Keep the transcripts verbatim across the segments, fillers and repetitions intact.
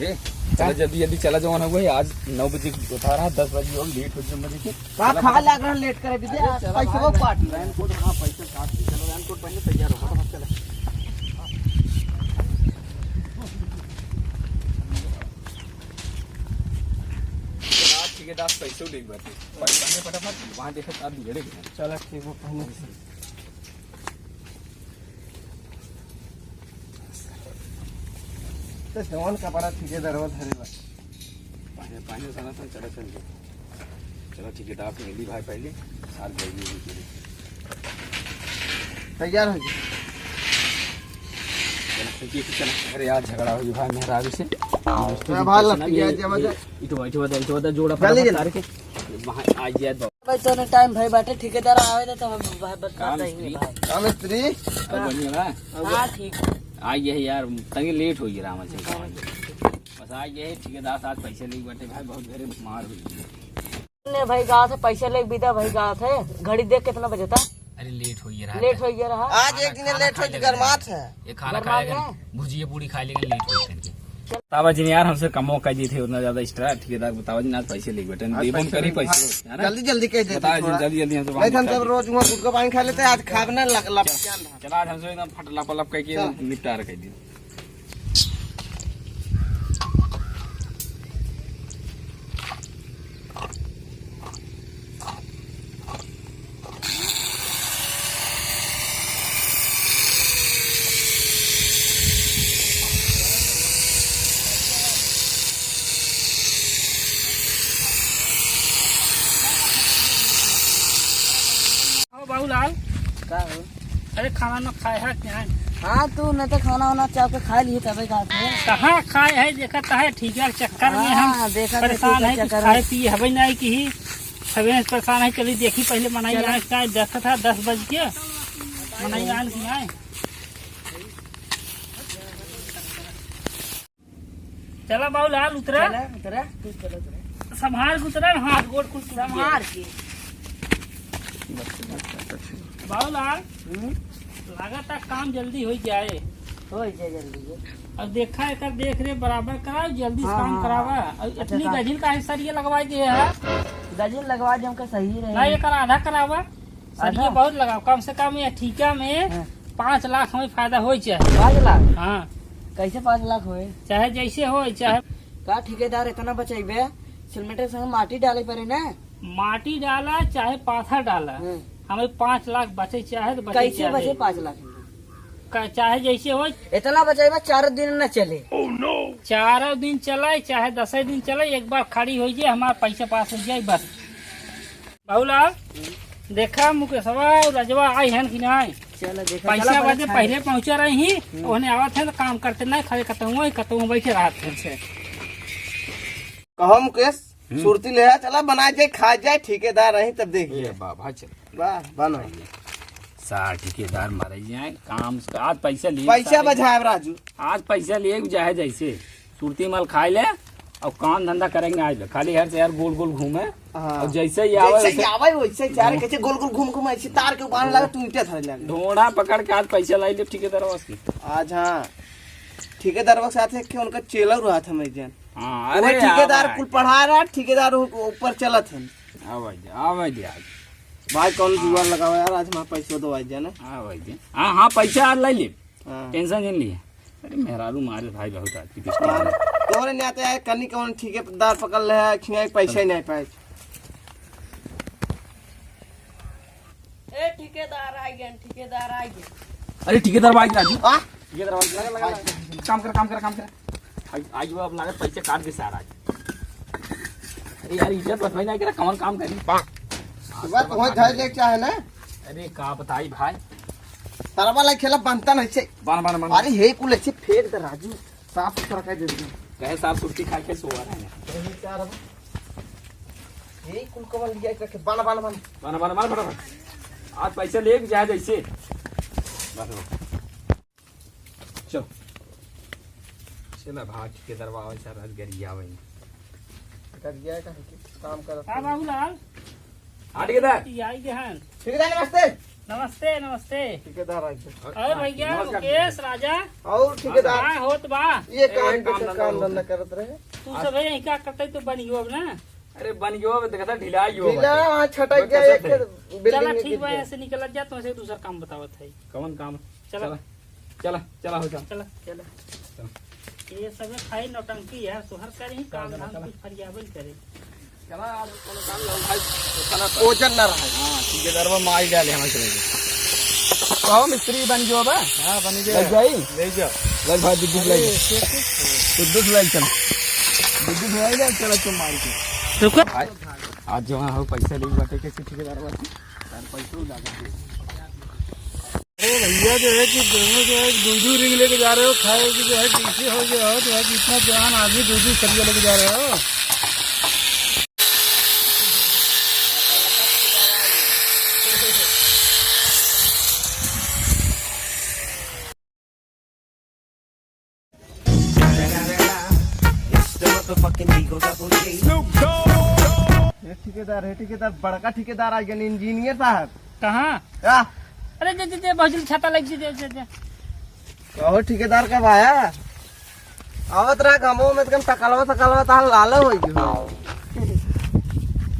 ए, चला जल्दी जल्दी चला, जवन हुआ है, आज नौ बजे उठा रहा, दस बजे हो, लेट हो जाए, मजे के। का चला खा फटाफट। लाग रहा, लेट करे, विजय, अरे चला पैसे भाई, को काट। रेनकोट, हाँ, पैसे काट के चलो, रेनकोट पहले तैयार हो, फटाफट चला। आज ठेकेदार पैसे लेके बैठे, पहले फटाफट, वहाँ देखो, आप बिगड़े गए। चला, ठीक हो, पहले। तो जवन कपड़ा ठेकेदारवा धरे बा। पहले, पहले साला तो चला चल के। चला ठेकेदार से मिली भाई पहले, साथ गई नहीं चली। तैयार हो गई। चला, चल के चला। अरे यार, झगड़ा हो गया भाई मेहरारू से। दोस्तों हाँ, की भाई, टेंशन लपटी है, गया, ये, जमा ये, जा। इटवा, इटवा दे, इटवा दे, जोड़ा जल्दी, फटाफट जल्दी। तार के। वहाँ आ गया तो। भाई, तोने टाइम भाई बाटे, ठेकेदार आवे तो, तो हम भाई बता काम देंगे स्त्री। भाई। काम स्त्री। अब बढ़िया बा। हाँ, ठीक। आ गया है यार, तनी लेट हो गया रामा से। बस आ गया है, ठेकेदार साथ पैसे लेके बैठे भाई, बहुत घरे मार हुई। ने भाई गाँव से पैसे लेके विदा भाई गाँव से, घड़ी देख कितना बजे था? अरे लेट हो गया रहा। लेट हो गया रहा। आज एक दिन लेट हो गया, गरमात है। ये खाना गरमात खाएगा, है। भुजिया पूरी खा लेगा, लेट हो गया करके। बतावा जिन यार, हमसे कमो कर दी थे उतना ज्यादा एक्स्ट्रा। ठेकेदार बतावा जिन, आज पैसे लेके बैठे, आज देबो पैसे करी लेके पैसे, है ना? जल्दी जल्दी कह देते बतावा जिन, थोड़ा। जल्दी जल्दी हमसे नहीं तो हम बात सब कर रोज वहाँ गुटखा पान खा लेते हैं, आज खाब ना लग, लग, चला, आज हमसे एकदम फट लपालप करके चल। निपटारा कर दी। ओ बाबूलाल। का हो? अरे खाना ना खाए है क्या? हाँ, तू न तो खाना वाना चाह के खा लिए तबे का थे। कहाँ खाए है, देखा तो है, ठीक है, चक्कर में हम हाँ, देखा तो परेशान ठीक है, है, कुछ चक्कर खाए में। पिए हवे नहीं की ही, सवेरे से परेशान है। चलिए देखी पहले मनई चलो। आए, क्या देखा था दस बज के, मनई आन की आए। चला बाबूलाल, उतरा। चला, उतरा, तू चला, उतरा। संभाल के उतरा, हाथ गोड़ कुल टूट गया। संभाल के। बाबूलाल, हम्म? लागत है काम जल्दी हो जाए। हो जाए जल्दी हो। अब देखा एकर देख रे, बराबर कराओ, जल्दी से हाँ, काम हाँ, करावा। हाँ। और अच्छा, इतनी सा- गजिन काहे सरिया लगवा दिए है? गजिन लगवा दे, हमका सही रहे। ना, एकर आधा करावा। सरिया आधा? बहुत लगाओ, कम से कम ये ठीका में हाँ। पाँच लाख हमें फायदा होई चाहे। पाँच लाख? हाँ। कैसे पाँच लाख होए? चाहे जैसे होए, चाहे का ठेकेदार इतना बचैबे, सिलमेटे संग माटी डाले पड़े ना। माटी डाला चाहे पाथर डाला, हाँ। हमें पाँच लाख बचे चाहे तो बचे कैसे चाहे। बचे पाँच लाख? का-, चाहे जैसे होए। इतना बचैबे चारों दिन न चले। चारों दिन चले चाहे दसे दिन चले, एक बार खड़ी हो जाए, हमारा पैसा पास हो जाए बस। बाबूलाल, देखा मुकेशवा और रजवा आई हन कि नाई? चलो देखा, पैसा चला बदे पहले पहुंचा रही ही, हम्म। ओने आवत है तो काम करते नहीं, खाली कतहुआ ही कतहुआ बैठे रहत है। अच्छा। कहो मुकेश, हम्म। सुरती ले आ, चला बनाए जाए, खा जाए, ठेकेदार रही तब देखिए। ए बाबा, चल। वाह, बनो। सार ठेकेदार मर जाए, काम से आज पैसा लिए पैसा सारे। बचाए राजू। आज पैसा लिए जाए जैसे। सुरती माल खाए ले और काम धंधा करेंगे आज। खाली हर से यार गोल गोल घूमे। हाँ। और जैसे ही आवे जैसे ही वैसे आवे वैसे ही जा रहे, घूम- कैसे गोल गोल घूम घूम ऐसे तार के बांध लगा, तू ईंटे धरे लगे। ढोंढा पकड़ के आज पैसा लाई ले ठेकेदार बस की। आज हाँ, ठेकेदार के साथ है कि उनका चेला रहा था मैं जान। हाँ, वो अरे ठेकेदार आवा कुल जा। पढ़ा रहा, ठेकेदार उ-, ऊपर चलत है। आवा जा, आवा जा। भाई कौन जुगाड़ लगावा यार, आज हमारा पैसा दो आज जाना। आवा जा। हाँ, हाँ, पैसा आज लाई ले। हाँ। टेंशन जिन लिए। अरे मेहरारू मारे भाई बहुत आदमी किस्ती मार, में। तोहरे नाते आए कनी कौन ठेकेदार पकड़ ले है, खियाई पैसा ही नहीं पाए। ए ठेकेदार आ गए, ठेकेदार आ गए। अरे ठेकेदार भाई राजू। आ? ठेकेदार भाई लगा, लगा, लगा। काम कर, काम कर, काम कर। आज, आज वो अब लागत पैसे काट दे सारा। अरे यार इज्जत बचवाई ना करे, कौन काम करी? सुबह तो वही घर लेके आए ना। अरे का बताई भाई। तरवा लाई खेला बनता नहीं से। बन, बन, बन। अरे हे कुल ऐसे फेंक दे राजू, साफ सुथरा कर दे। कहे साफ सुथरी खाए के सोवा रहे हैं। यही चार अब। यही कुल कवर लिया करके बन, बन, बन। बन, बन, बन, बन, बन। आज पैसे ले भी जाए जैसे। बस, बस। चल। चला भाग के दरवा आवे सारा गरिया आवे। गरिया का काम करत हाँ है। बाबूलाल। हाँ ठेकेदार। ये आई गए हैं। ठेकेदार नमस्ते। नमस्ते, नमस्ते। ठेकेदार आ गए। अरे भैया, नमस्कार। मुकेश, राजा। और ठेकेदार? का होत बा? ये ए, काम काम पे धंधा काम होत धंधा है। करत रहे। तू आज सब है, यहीं का करते तो बन गयो अब ना। अरे बन गयो, अब देखा था ढिला ही हो ढिला, बाटे। हाँ, छटक वो गया, कैसे एक थे? Building चला, में ठीक गिर बा, गया। ऐसे निकलत जा, तो ऐसे दूसरा काम बतावत है। कौन काम? चला। चला, चला, चला, हो जा। चला, चला। चला। ये सब खाई नौटंकी है, तोहर करे ही काम चला, धाम चला। कुछ फरियावल करे। चला, आज कोनो काम लो भाई, खाना तो। ओजन ना रहे। हाँ, ठीक है, दरबार में आई डाले हमें चले। कहो मिस्त्री बन गयो बा? हाँ, बन गया। लग जाई? ले जा। लग भाई, दुद्ध अरे, लाई। एक, एक, एक। दुद्ध लाई चल। दुद्ध लाई जा, चला चल मार के। रुको। भाई, आज जो है पैसा ले बाटे के ठेकेदार बा। यार, पैसा उड़ा दे। अरे भैया, जो है कि दोनों जो है, दो दो रिंग लेके जा रहे हो, खाए की जो है, पीछे हो गया हो, जो है कि इतना जवान आदमी दो दो सरिया लेके जा रहे हो। हे ठेकेदार, हे ठेकेदार, बड़का ठेकेदार आ गया, इंजीनियर साहब। कहाँ? आ। अरे दे, दे, दे, भौजी छाता लग दे, दे, दे, दे। कहो ठेकेदार कब आया? आवत रहा घमो में, एकदम तकलवा, तकलवा, तार लाल हो गयो।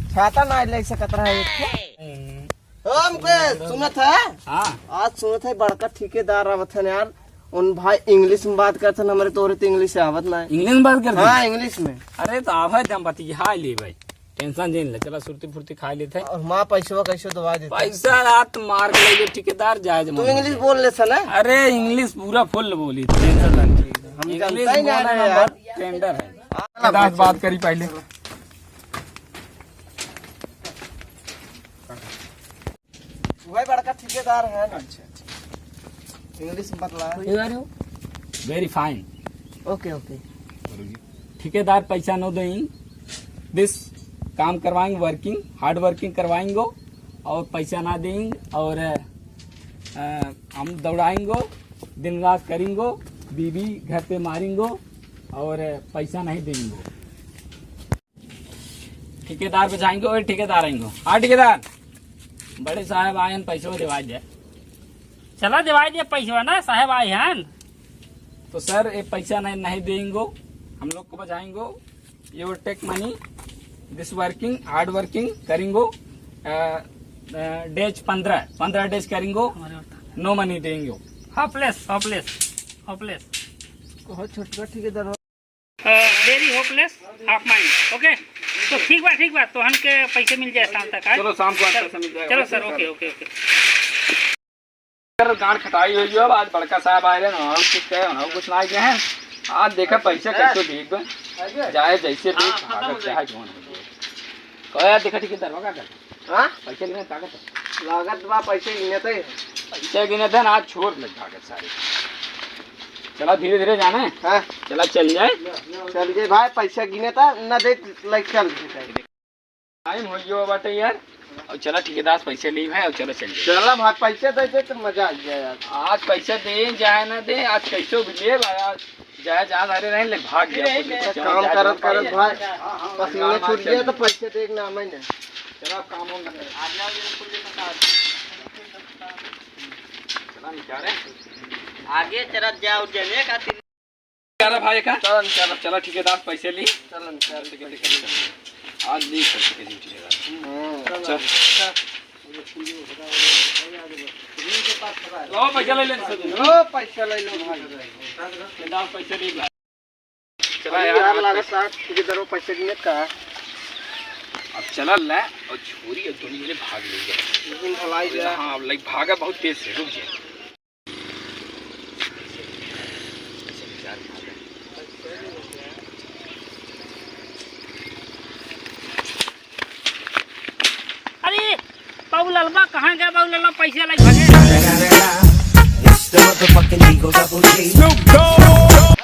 छाता ना ले सकत रहा एक। ओ मुकेश, सुनत है? हाँ। आज सुनत है बड़का ठेकेदार आवत है यार। उन भाई English में बात करत है, हमरे तोरे तो English आवत ना है। English में बात करत है? हाँ, English में। अरे तो आवे दम बतिया ले भाई, tension जिन ले, चला सुरती फुर्ती खाई लेते हैं। और माँ पैसवा कैसे दवा देते हैं? पैसा रात मार के ले ठेकेदार जाए तू English बोल ले सन, हैं? अरे English पूरा full बोली, tension ना ले। हम English जानता ही ना बोला रहे नंबर यार। Tender है। हाँ, बात करी पहले। वही बड़का ठेकेदार है ना। अच्छा, अच्छा। English में बतला। Where are you? Very fine। OK, OK। ठेकेदार पैसा न दें, this काम करवाएंगे, working, hard working करवाएंगे और पैसा ना देंगे और, अ, हम दौड़ाएंगे, दिन रात करेंगे, बीवी घर पे मारेंगे और पैसा नहीं देंगे। ठेकेदार बचाएंगे और ठेकेदार आएंगे। हाँ ठेकेदार, बड़े साहब आयन, पैसवा दिवाई दे। चला दिवाई दे पैसवा ना, साहब आए हन। तो सर, ये पैसा नहीं, नहीं देंगे, हम लोग को बचाएंगे। You take money, this working, hard working करेंगे। अ, अ, days पन्द्रह, पन्द्रह days करेंगे, हमारे बता। No money देंगे। Hopeless, hopeless, hopeless। बहुत छोटका ठेकेदार। अ, very hopeless, half mind। OK, तो ठीक बा, ठीक बा, तोहन के पैसे मिल जाए शाम तक, आज? चलो, शाम को आज चलो, पैसा मिल जाएगा। चलो OK, सर, OK, OK। OK, OK। सर, गांड खटाई हुई हो, आज बड़का साहब आए रहे, हम कुछ कहे, हम कुछ ना गए हैं। आज देखा पैसा कैसे भीग गए, जाए जैसे भी, हाँ, खत्म हो भागत जाए। चाहे जौन हो जाए। कहो यार, देखा ठेकेदार, का कर? हाँ? पैसे लेने ताकत है। लागत बा, पैसे गिनत है। पैसे गिनत है ना, आज छोड़ लग भागत सारे। चला धीरे धीरे जाना है। हाँ। चला चल जाए। चल जाए भाई, पैसा गिनत है, ना दे, लाइक चल जाए। Time हो गयो बाटे यार। और चला ठेकेदार पैसे ली भाई, और चला चल जाए। चला भाई, पैसे दे दे तो मजा आ गया यार। आज पैसा दे, जाए ना दे, आज कैसे भी ले भाई, आज जाए, जाए, अरे नहीं, ले भाग गया। काम करत करत भाई पसीना छूट गया, तो पैसे देख ना, मैं नहीं। चला, काम हो गया। चला, निकाले। आगे चला जाओ, जने का तीन। चला भाई का। चला, निकाल। चला, ठेकेदार पैसे ली। चला, निकाल। आज ली पैसे के ली ठेकेदार। हम्म। चल। लो, पैसा ले ले, सर। लो, पैसा ले लो, भाई। ठेकेदार पैसे ली भाई। चला अरे यार, यार, लागत साहब, ठेकेदारो पैसे दिए का? अब चला ला, और छोरी और दोनों जने भाग ले गए। लेकिन भलाई गया। हाँ, अब लाइक भागा बहुत तेज से, रुक जा। अरे, बाबू ललबा, कहाँ गया बाबू ललबा? पैसे लाइक भागे। It's the motherfucking Eagle Double G।